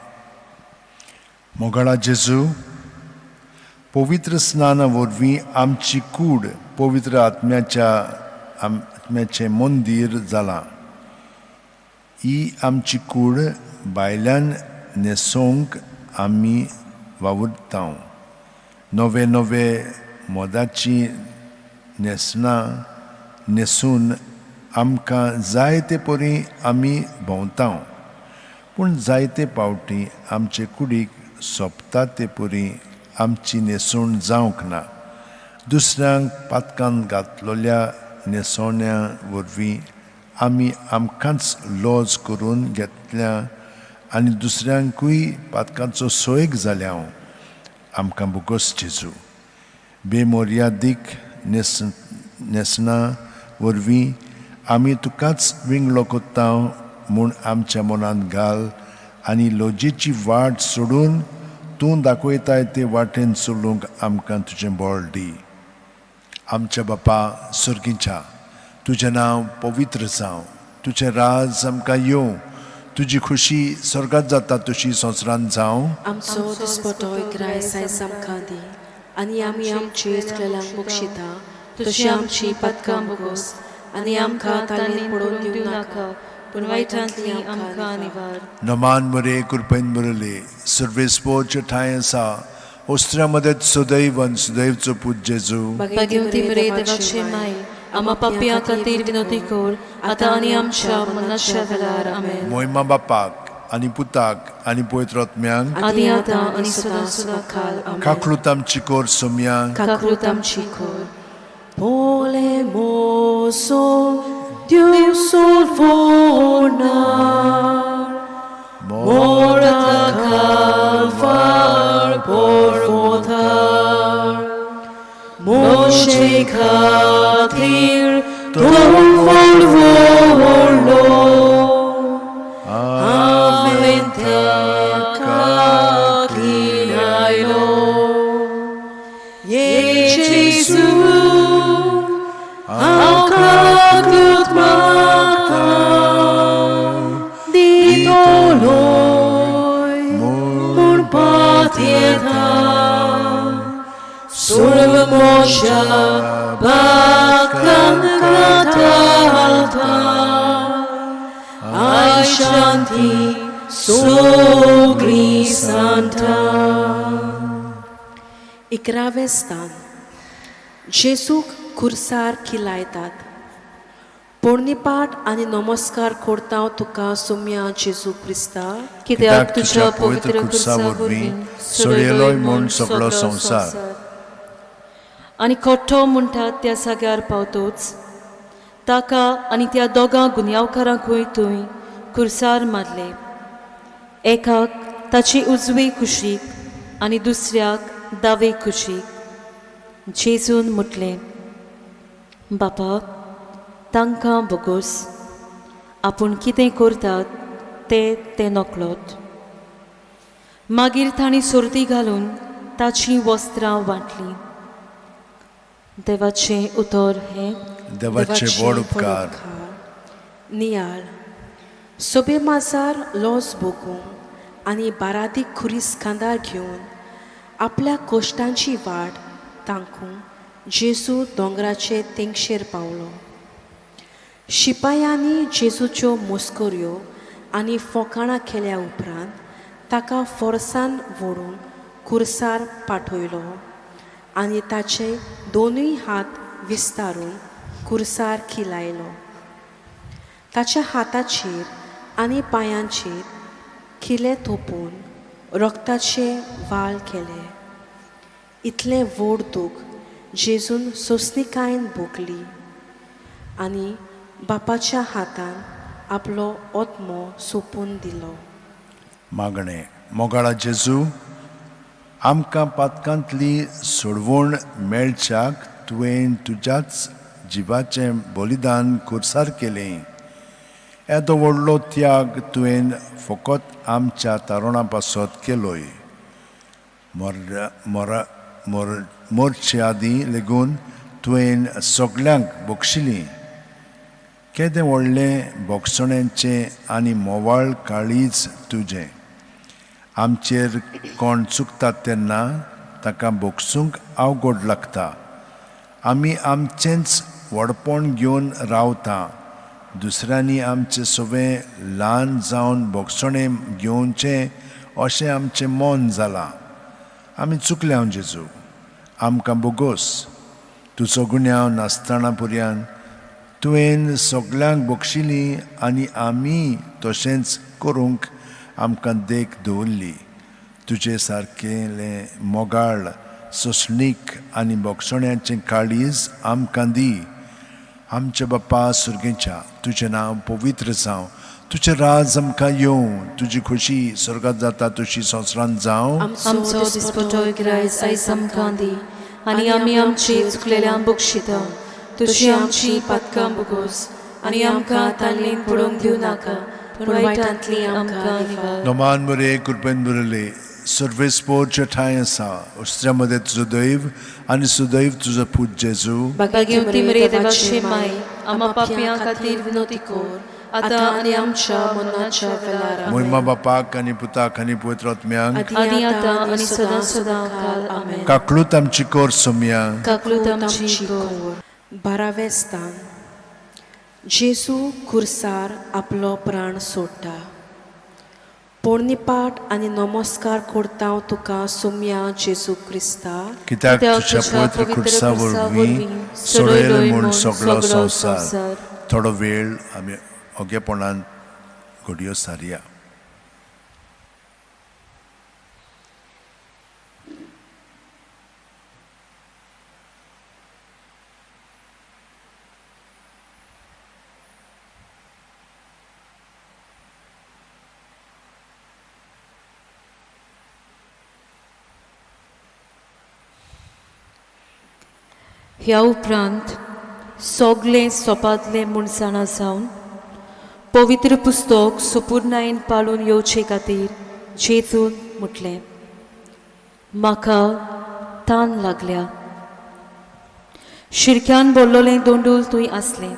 मोगाळा जेजू, पवित्र स्नाना वरवीं आमची कूड पवित्र आत्म्याच्या आत्म्याचें मंदीर जालां. ही आमची कूड भायल्यान न्हेसोवंक आमी वावुरता. नवे नवे मोदाची न्हेसणां न्हेसून आमकां जाय ते परी आमी भोंवता. पूण जायते पावटी आमचे कुडीक सोंपता ते परी आमची न्हेसवण जावंक ना. दुसऱ्यांक पातकान घातलेल्या न्हेसवण्या वरवीं आमी आमकांच लॉज करून घेतल्या आनी दुसऱ्यांकूय पातकांचो सोयक जाल्या. आमकां बोगस जेजू. बेमर्यादीक न्हेसणा वरवीं आमी तुकाच विंगलो कोत्ता म्हूण आमच्या मनांत घाल आनी लजेची वाट सोडून तूं दाखयताय ते वाटेन चलूंक आमकां तुजें बळ दी. आमच्या बापा सर्गीच्या, तुजें नांव पवित्र जावं, तुजें राज आमकां येवं, तुजी खुशी स्वर्गात जाता तशी संवसारांत जावं. आमचो दिसपटो इकराय आयज आमकां दी आनी आमी आमची चुकलेल्यांक बक्षिता तशी आमची पातकां बोगोस आनी आमकां तालीन पडोवन दिवं नाका पूण वायटांतली आमकां निवार. नमान मरे कृपेन बरले सर्वेस्पोचे ठांय आसा ओस्त्र्या मदत सदैव आनी सदैवचो पूत जेजू. भाग्यवती मरे देवाचे माय, आमा पापयां खातीर विनवती कर आतां आनी आमच्या मरणाच्या वेळार. आमेन. मोहिमा बापाक आनी पुताक आनी पवित्र आत्म्यांक आदी आतां आनी सदां सदां काल. आमेन. काकळूत आमची कोर सोम्या, काकळूत आमची कोर. Polemoso Deus solvona Morta calvar por votar Moshe katir tol volvo Aventa kakilailo Ye Jesu Akaklut mata ditoloy mun patieta surv mosha bakam katalta ay shanti sogri santa. इकरावें स्थान. जेजूक खुर्सार खिलायतात. पोरणीपाठ आनी नमस्कार करता तुका सोम्या जेजू क्रिस्ता, कित्याक तुज्या पवित्र खुर्सा वरवीं सोडयलोय म्हूण सगळो संवसार. आनी कोठो म्हणटात त्या जाग्यार पावतोच ताका आनी त्या दोगां गुन्यांवकारांकूय थंय खुर्सार मारले, एकाक ताची उजवी कुशीक आनी दुसऱ्याक दावे कुशीक. जेजून म्हटलें, बापा तांकां बोगोस, आपूण कितें करतात तें ते नकळत. मागीर तांणी सोर्ती घालून ताचीं वस्त्रां वांटलीं. देवाचें उतर हें. देवाचे व्हड उपकार. नियाळ. सोबे माजार लॉस भोगूंक आनी बारादीक खुरीस खांदार घेवन आपल्या कोश्टांची वाट तांकूंक जेजू दोंगराचे तेंगशेर पावलो. शिपायांनी जेजूच्यो मस्कऱ्यो आनी फोकाणां केल्या उपरांत ताका फोर्सान व्हरून खुर्सार पाठयलो आनी ताचे दोनूय हात विस्तारून खुर्सार खिलायलो. ताच्या हाताचेर आनी पांयांचेर खिले थोपून रक्ताचे वाल केले. इतलें व्हड दूख जेजून सोंसणीकायेन भोगली आनी बापाच्या हातान आपलो आत्मो सोंपून दिलो. मागणें. मोगाळा जेजू, आमकां पातकांतली सोडवण मेळच्याक तुवें तुज्याच जिवाचें बलिदान खुर्सार केलें. येदो व्हडलो त्याग तुवें फकत आमच्या तारुणा पासत केलोय. मरचे आदीं लेगून तुवें सगल्यांक बक्षिली. केदें व्हडलें बोगसणेचें आनी मोवाळ काळीज तुजें. आमचेर कोण चुकतात तेन्ना ताका बोगसूंक अवघड लागता. आमी आमचेंच व्हडपण घेवन रावता. दुसऱ्यांनी आमचें सगळें ल्हान जावन बोगसणें घेवचें अशें आमचें मन जालां. आमी चुकल्या जेजू, आमकां बोगोस. तुजो गुन्यांव नासतना पुर्यान तुवें सगल्यांक बक्षिली आनी आमी तशेंच करूंक आमकां देख दवरली. तुजे सारकेलें मोगाळ सोंसणीक आनी बोगसण्याचें काळीज आमकां दी. आमच्या बापा सुर्गेच्या, तुजें नांव पवित्र जावं, तुजें राज आमकां येवं, तुजी खोशी स्वर्गात जाता तशी संवसारांत जावं. आमचो दिसपटो ग्रायस आयज आमकां दी आनी आमी आमची चुकलेल्यांक बक्षिता तशी आमची पातकां बोगोस आनी आमकां ताल्लीन पडोवंक दिवं नाका पूण वायटांतली आमकां निवार. नमान बरे कृपेन बरयले सर्वेस्पोरचे ठांय आसा, उस्त्र्या मदें तुजो दैव आनी सुदैव तुजो पूत जेजू. भाग्यवती मरे देवाची माय, आमा पापयां खातीर विनवती कर आतां आनी आमच्या मरणाच्या वेळार. मोहिमा बापाक आनी पुताक आनी पवित्र आत्म्याक आनी आतां आनी सदां सदां काल. आमेन. काकलूत आमची कोर सोम्या, काकलूत आमची कोर. बारावें स्थान. जेजू खुर्सार आपलो प्राण सोडटा. पोरणीपाठ आनी नमस्कार करता तुका सोम्या जेजू क्रिस्ता, कित्याक तुज्या पवित्र खुर्सा वरवीं सोडयलो म्हूण सगळो संवसार. थोडो वेळ आमी ओगेपणान घडयो सारया. ह्या उपरांत सगळें सोपातलें म्हूण जाणा जावन पवित्र पुस्तक सुपुर्णायेन पाळून येवचे खातीर जेजून म्हटलें, म्हाका तान लागल्या. शिरक्यान भरलेलें दोंडूल थंय आसलें.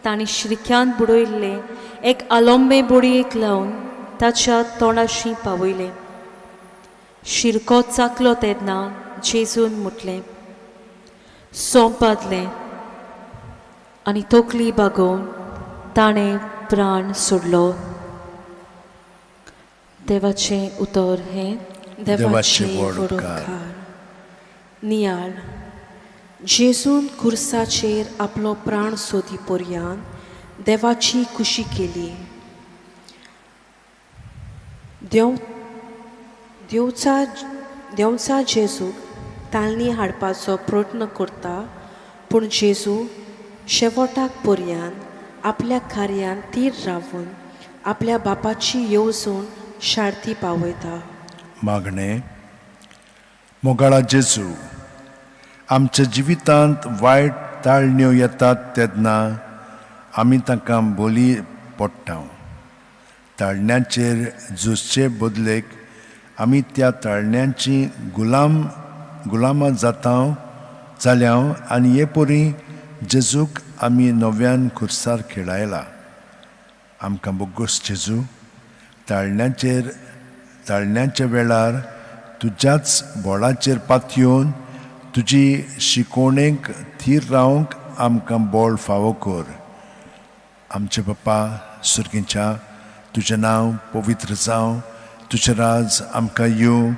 तांणी शिरक्यान बुडयल्लें एक आलोंबे बोडयेक लावन ताच्या तोंडाशी पावयलें. शिरको चाकलो तेन्ना जेजून म्हटलें, सोंपातलें आनी तकली बागोवन ताणें प्राण सोडलो. देवाचें उतर हें. देवाचें व्हड उपकार. नियाळ. जेजून खुर्साचेर आपलो प्राण सोदी पर्यान देवाची खुशी केली. देवचा जेजूक तालनी हाडपाचो प्रयत्न करता, पूण जेजू शेवटाक पर्यान आपल्या कार्यान तीर रावून आपल्या बापाची येवजण शार्ती पावयता. मागणें. मोगाळा जेजू, आमच्या जिवितांत वायट ताळण्यो येतात तेन्ना आमी तांकां बोली पडटा. ताळण्यांचेर झुजचे बदलेक आमी त्या ताळण्यांची गुलामां जाता जाल्या आनी हे परी जेजूक आमी नव्यान खुर्सार खेळायला. आमकां बोगोस जेजू, ताळण्याच्या वेळार तुज्याच बोळाचेर पातयेवन तुजी शिकोवणेक थीर रावंक आमकां बोळ फावो कर. आमचे बापा सुर्गींच्या, तुजें नांव पवित्र जावं, तुजें राज आमकां येवं,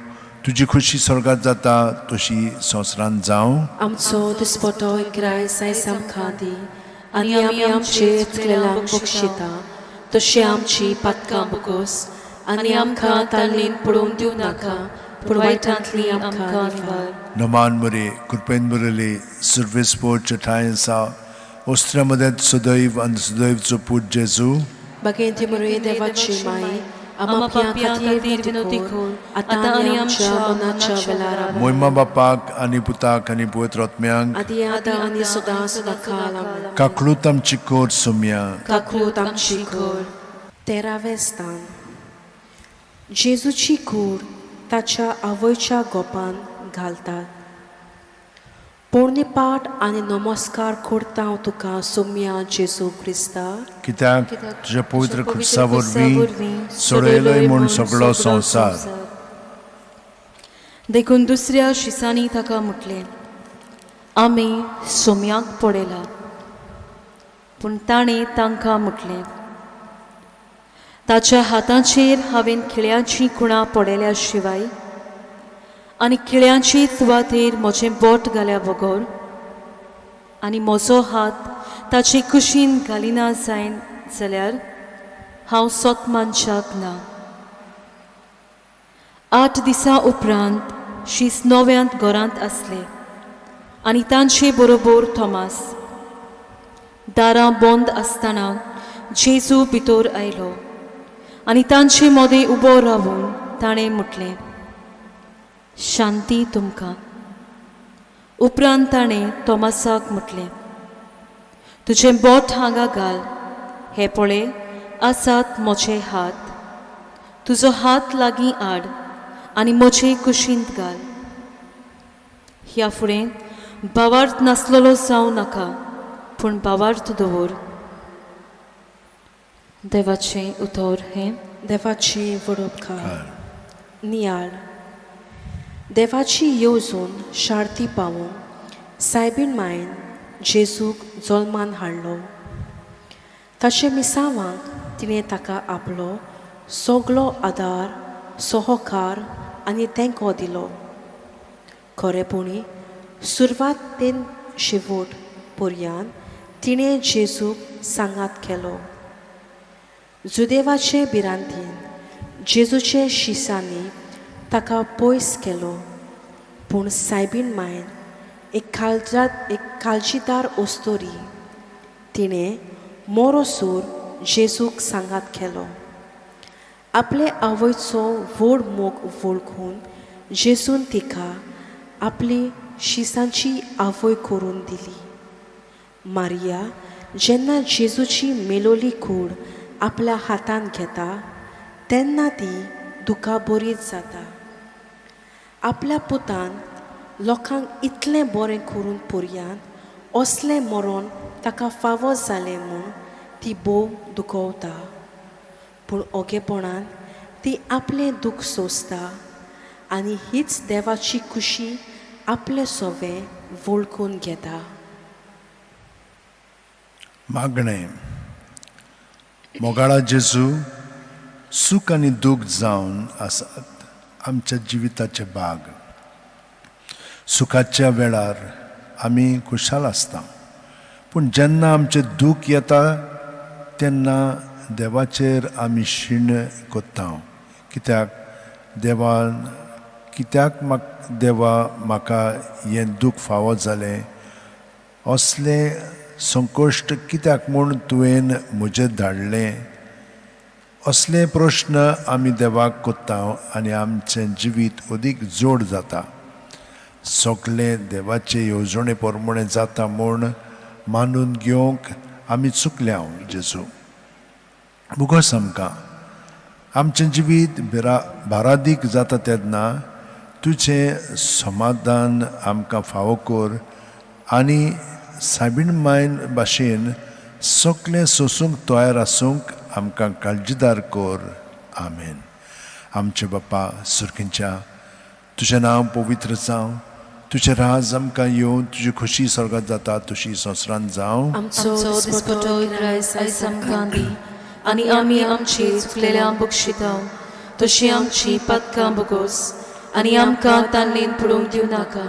तुजी खुशी स्वर्गात जाता तशी संवसारांत जावं. आमचो दिसपटो ग्रायस आयज आमकां दी आनी आमी आमचे चुकलेल्यांक बक्षिता तशी आमची पातकां बोगोस आनी आमकां ताल्लीन पडोवन दिवं नाका पूण वायटांतली आमकां निवार. नमान मरे कृपेन बरयले सर्वेस्पोरचे ठांय आसा, ओस्त्र्या मदें सुदैव आनी सुदैवचो पूत जेजू. बागेंती मरे देवाची माई, आमा पापयां खातीर विनवती कर आतां आनी आमच्या मरणाच्या वेळार. मोहिमा बापाक आनी पुताक आनी पवित्र आत्म्याक आदी आतां आनी सदां सदां काल. आमेन. काकलूत आमची कोर सोम्या, काकलूत आमची कोर. तेरावें स्थान. जेजूची कूड ताच्या आवयच्या गोपान घालतात. पोरणीपाठ आनी नमस्कार करता हांव तुका सोम्या जेजू क्रिस्ता, कित्याक तुज्या पवित्र खुर्सा वरवीं सोडयलोय म्हूण सगळो संवसार. देखून दुसऱ्या शिसांनी ताका म्हटलें, आमी सोम्याक पळयला. पूण ताणें तांकां म्हटलें, ताच्या हाताचेर हांवें खिळ्यांची खुणां पळयल्या शिवाय आनी खिळ्यांची सुवातेर म्हजें बोट घाल्या बगर आनी म्हजो हात ताचे कुशीन घालिना जायन जाल्यार हांव सोत मानशाक ना. 8 दिसां उपरांत शीस नव्यांत घरांत आसले आनी तांचे बरोबर थॉमास. दारां बंद आसतना जेजू भितर आयलो आनी तांचे मदें उबो रावून ताणें म्हटलें, शांती तुमकां. उपरांत ताणें थॉमासाक म्हटलें, तुजें बोट हांगा घाल, हे पळय आसात म्हजे हात, तुजो हात लागीं आड आनी म्हजे कुशींत घाल. ह्या फुडें भावार्थ नासलेलो जावं नाका, पूण भावार्थ दवर. देवाचें उतर हें. देवाचें वडोपकार. नियाळ. देवाची येवजून शार्ती पावोवंक सायबीण मायन जेजूक जल्मान हाडलो. ताचे मिसावांक तिणें ताका आपलो सगलो आदार, सहकार आनी तेंको दिलो. खरेपणी सुरवात ते शेवट पर्यंत तिणें जेजूक सांगात केलो. जुदेवाचे भिरांतीन जेजूचे शिसांनी ताका पयस केलो, पूण सायबीण मायन एक काळजीदार अस्तोरी तिणें मोरोसूर जेजूक सांगात केलो. आपले आवयचो व्हड मोग वळखून जेजून तिका आपली शिसांची आवय करून दिली. मारिया जेन्ना जेजूची मेलोली कूड आपल्या हातांत घेता तेन्ना ती दुखाबरीत जाता. आपल्या पुतान लोकांक इतलें बरें करून पर्यंत असलें मरण ताका फावो जालें म्हूण ती भोव दुखवता, पूण ओगेपणान ती आपलें दूख सोंसता आनी हीच देवाची खुशी आपले सोवे वळखून घेता. मागणें. मोगाळा जेजू, सूख आनी दूख जावन आसात आमच्या जिविताचे भाग. सुखाच्या वेळार आमी खुशाल आसता, पूण जेन्ना आमचें दूख येता तेन्ना देवाचेर आमी शीण कोत्ता. कित्याक देवान कित्याक देवा म्हाका हें दूख फावो जालें, असलें संकश्ट कित्याक म्हूण तुवें म्हजेर धाडलें, असले प्रश्न आमी देवाक कोत्ता आनी आमचें जिवीत अदीक जोड जाता. सगळें देवाचे येवजणे प्रमाणे जाता म्हूण मानून घेवंक आमी चुकल्या. जेजू भुगोस आमकां. आमचें जिवीत भारादीक जाता तेन्ना तुजें समाधान आमकां फावो कर आनी सायबीण मायन भाशेन सगळें सोसूंक तयार आसूंक आमकां काळजीदार कर. आमेन. आमचे बापा सुर्कींच्या, तुजें नांव पवित्र जावं, तुजें राज आमकां येवन, तुजी खुशी स्वर्गात जाता तशी संवसारांत जावं. आमचो दिसपटो ग्रायस आयज आमकां दी आनी आमी आमची चुकलेल्या बक्षिता तशी आमची पातकां बगोस आनी आमकां तान्नेन पडूंक दिवं नाका,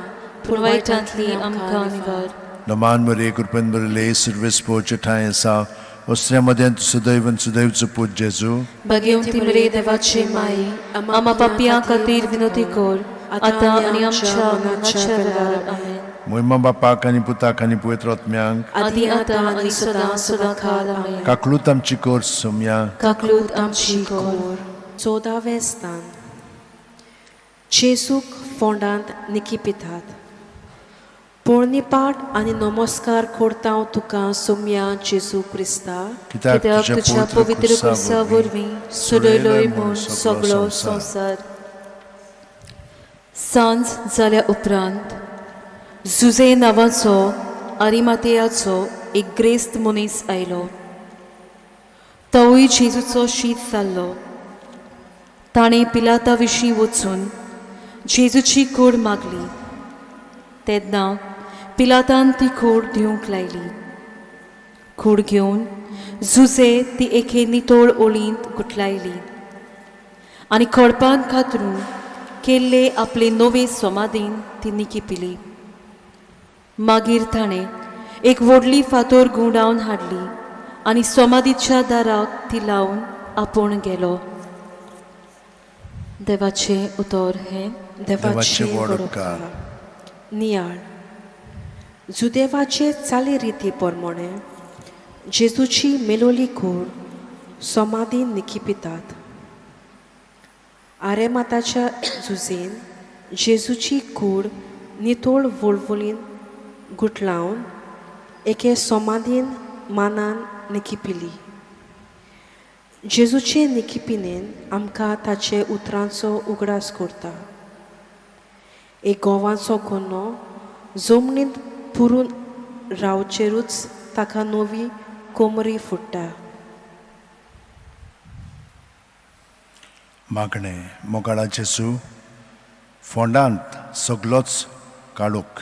पूण वायटांतली आमकां निवार. नमान मरे कृपेन भरिल्ले सुर्वेस पोवचे ठांय आसा, वस्त्र्या मदें सुदैवन सुदैवचो पूत जेजू. भाग्यवंती मरे देवाचे माई, आमा पापयां खातीर विनवती कर आतां आनी आमच्या मरणाच्या वेळार. आमेन. मोहिमा बापाक आनी पुताक आनी पवित्र आत्म्यांक, आदी आतां आनी सदां सदां काल. आमेन. काकलूत आमची कर सोम्या, काकलूत आमची कर. 14वें स्थान. जेजूक फोंडांत निकिपितात. पोरणीपाठ आनी नमस्कार करता तुका सोम्या जेजू क्रिस्ता, कित्याक तुज्या पवित्र क्रुसा वरवीं सोडयलोय म्हूण सगळो संवसार. सांज जाल्या उपरांत जुजे नांवाचो आरिमातेयाचो एक ग्रेस्त मनीस आयलो. तोवूय जेजूचो शीत जाल्लो. ताणें पिलाता विशीं वचून जेजूची कूड मागली. तेन्ना पिलातान ती कूड दिवंक लायली. कूड घेवन जुजे ती एके नितळ ओळींत गुठलायली आनी खडपान कातरून केल्ले आपले नवे समाधीन ती निकिपिली. मागीर ताणें एक व्हडली फातोर घुंवडावन हाडली आनी समाधीच्या दाराक ती लावन आपूण गेलो. देवाचे उतर हें देवाचे व्हड उपकार. नियाळ जुदेवाचे चालीरिती प्रमाणे जेजूची मेलोली कूड समाधीन निखिपितात. आरेमाताच्या जुजेन जेजूची कूड नितोळ वळवळीन गुठलावन एके समाधीन मानान निखिपिली. जेजूचे निखिपिनेन आमकां ताचे उतरांचो उगडास करता. एक गोवाचो कोन्नो जमनींत पुरून रावचेरूच ताका नवी कोमरी फुट्टा. मागणें. मोगाळा जेजू, फोंडांत सगलोच काळोख,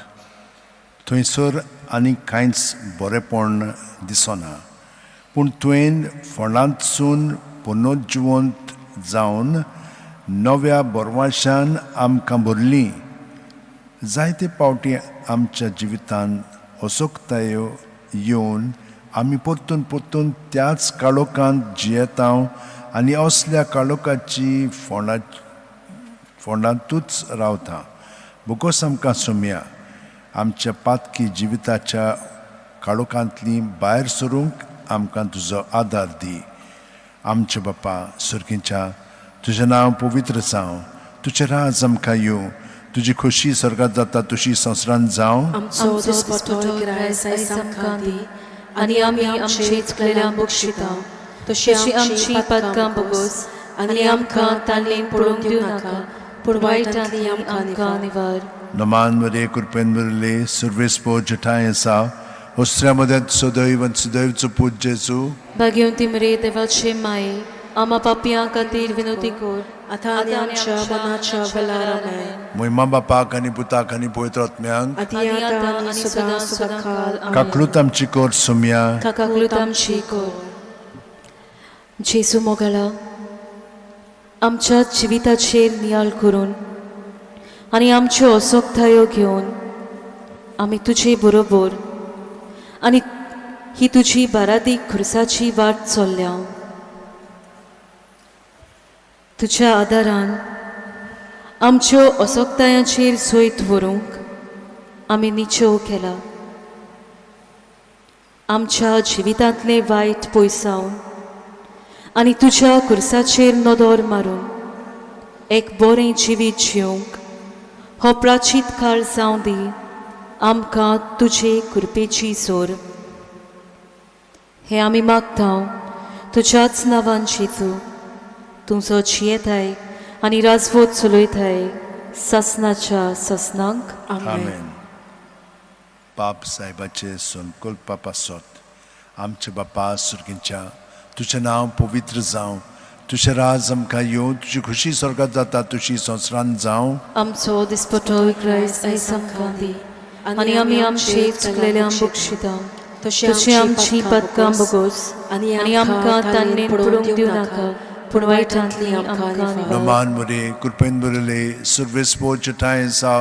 थंयसर आनी कांयच बरेंपण दिसना, पूण तुवें फोंडांतसून पुनर्जिवंत जावन नव्या बरवाशान आमकां भरली. जायते पावटी आमच्या जिवितांत असोकतायो येवन आमी परतून परतून त्याच काळोखांत जियेता आनी असल्या काळोखाची फोंडांतूच रावता. बोगोस आमकां सोमया आमच्या पातकी जिविताच्या काळोखांतली भायर सरूंक आमकां तुजो आदार दी. आमच्या बापा सुर्गीच्या, तुजें नांव पवित्र जावं, तुजें राज आमकां येवं, तुजी खोशी स्वर्गात जाता तशी संवसारांत जावं. आमचो दिसपट्टो गिरायस आयज आमकां दी आनी आमी आमचे चुकलेल्यांक बक्षिता तशी आमची पातकां बगोस आनी आमकां ताणें पडूंक दिवं नाका, पूण वायटांतली आमकां निवार. नमान मरे कृपेन भरिल्ले सर्वेस्पोर जठाय आसा, होसऱ्या मदें सदैव आनी सदैवचो पूत जेजू. भाग्यवंती मरे देवाचे माये, आमा पापयां खातीर विनवती कर आतां आनी आमच्या मनाच्या वेळार. आमेन. मोहिमा बापाक आनी पुताक आनी पवित्र आत्म्यांक आदी आतां आनी सदां सदांकाळ. आमेन. काकलूत आमची कर सोमया. काकलूत आमची कर. जेजू मोगाळा, आमच्या जिविताचेर नियाळ करून आनी आमच्यो असोकतायो घेवन आमी तुजे बरोबर आनी ही तुजी बारादीक खुर्साची वाट चल्ल्या. तुज्या आदारान आमच्यो असोकतायांचेर जैत व्हरूंक आमी निचेव केला. आमच्या जिवितांतलें वायट पयसावन आनी तुज्या खुर्साचेर नदर मारून एक बरें जिवीत जिवंक हो प्राचीत काळ जावं दी. आमकां तुजे कृपेची जोर हें आमी मागता तुज्याच नांवान जेजू, तुमचो जियेताय आनी राजवट चलयताय सासनाच्या सासनांक. आमेन. पाप साहेबाचे संकल्पा पासत आमच्या बापा सुर्गींच्या, तुजें नांव पवित्र जावं, तुजें राज आमकां येवं, तुजी खुशी स्वर्गात जाता तशी संवसारांत जावं. आमचो दिसपट्टो गिरायस आयज आमकां दी आनी आमी आमचे चुकलेल्यांक बक्षिता तशी आमची पातकां बगोस आनी आमकां ताणें पडूंक दिवं नाका, पूण वायटांतली आमकां निवार. नमान मरे कृपेन भरिल्ले सर्वेस्पोर जठाय आसा,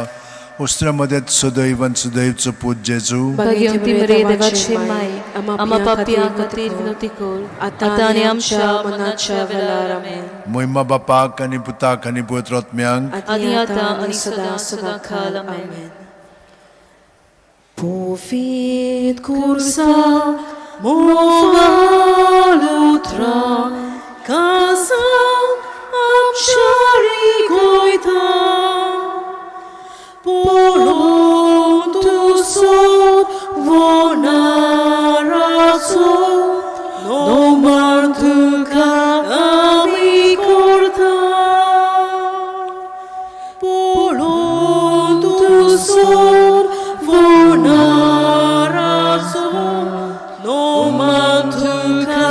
होसऱ्या मदें सदैव आनी सदैवचो पूत जेजू. भाग्यवंती मरे देवाचे माये, आमा पापयां खातीर विनवती कर आतां आनी आमच्या मनाच्या वेळार. आमेन. मोहिमा बापाक आनी पुताक आनी पवित्र आत्म्यांक आनी आतां आनी सदां सदां काल. आमेन. Pofit kursa movalutra casa amshari goita polontu sot vonaraso no martuka ami korta polontu sot vonaraso no mantuka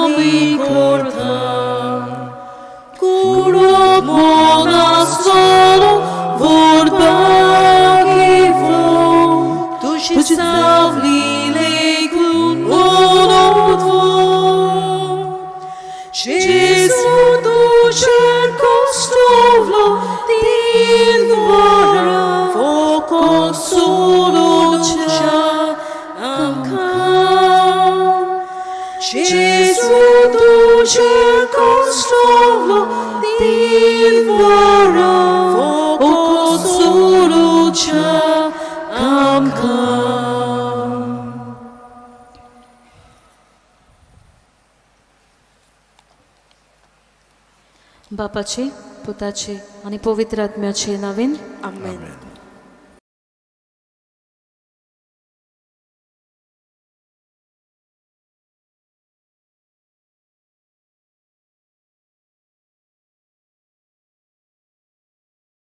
mi korta kuro monasolo vorbagivo tuši savlile gunonotvo Gesù duce costovlo din dvora voco वारा ओकोसुरुच्या आमकां. बापाचे, पुताचे आनी पवित्र आत्म्याचे नांवेन आमेन.